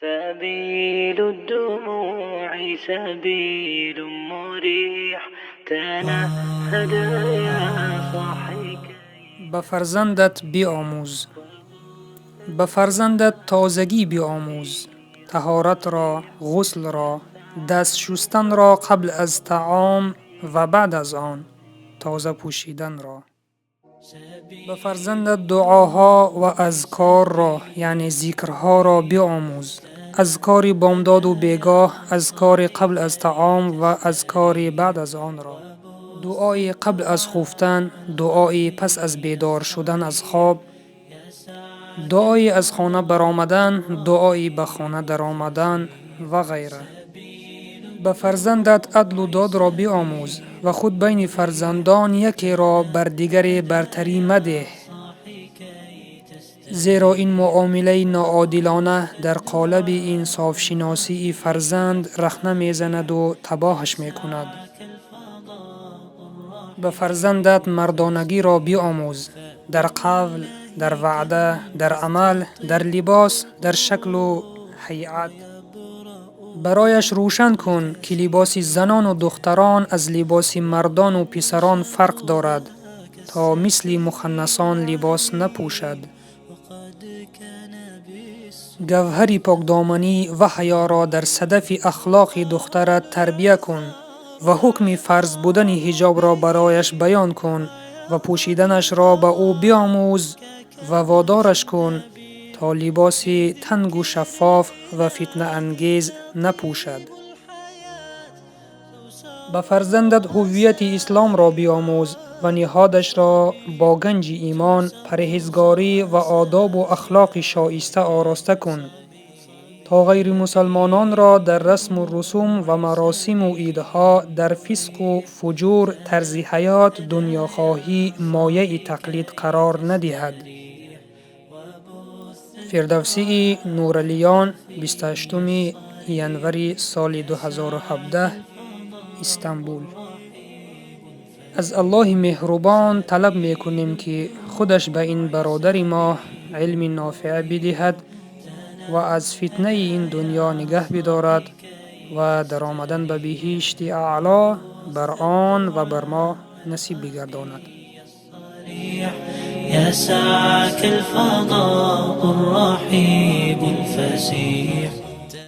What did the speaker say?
سبيل الدموع سبيل مريح، تنهد يا صاحي. Ба фарзандат биомӯз. Ба фарзандат тозагӣ биомӯз: таҳоратро, ғуслро, даст шустанро қабл аз таом ва баъд аз он, тоза пӯшиданро. Ба фарзандат дуоҳо ва азкорро, яъне зикрҳоро биомӯз: азкори бомдоду бегоҳ, азкори қабл аз таом ва азкори баъд аз онро, дуои қабл аз хуфтан, дуои пас аз бедор шудан аз хоб, дуои аз хона баромадан, дуои ба хона даромадан ва ғайра. Ба фарзандат адлу додро биомӯз ва худ байни фарзандон якеро бар дигаре бартарӣ мадеҳ, зеро ин муомилаи ноодилона дар қолаби инсофшиносии фарзанд рахна мезанаду табоҳаш мекунад. Ба фарзандат мардонагиро биомӯз: дар қавл, дар ваъда, дар амал, дар либос, дар шаклу ҳайат. Барояш рӯшан кун, ки либоси занону духтарон аз либоси мардону писарон фарқ дорад, то мисли муханнасон либос напӯшад. Гавҳари покдоманӣ ва ҳаёро дар садафи ахлоқи духтарат тарбия кун ва ҳукми фарз будани ҳиҷобро барояш баён кун ва пӯшиданашро ба ӯ биомӯз ва водораш кун, то либоси тангу шаффоф ва фитнаангез напӯшад. Ба фарзандат ҳуввияти исломро биомӯз ва ниҳодашро бо ганҷи имон, парҳезгорӣ ва одобу ахлоқи шоиста ороста кун, то ғайримусалмононро дар расму русум ва маросиму идҳо, дар фисқу фуҷур, тарзи ҳаёт, дунёхоҳӣ мояи тақлид қарор надиҳад. Фирдавсии Нуралиён, 28 январи соли 2017, Истанбул. Аз Аллоҳи меҳрубон талаб мекунем, ки худаш ба ин бародари мо илми нофеа бидиҳад ва аз фитнаи ин дунё нигаҳ бидорад ва даромадан ба биҳишти аъло бар он ва бар мо насиб бигардонад. يسعك الفضاء الرحيب الفسيح.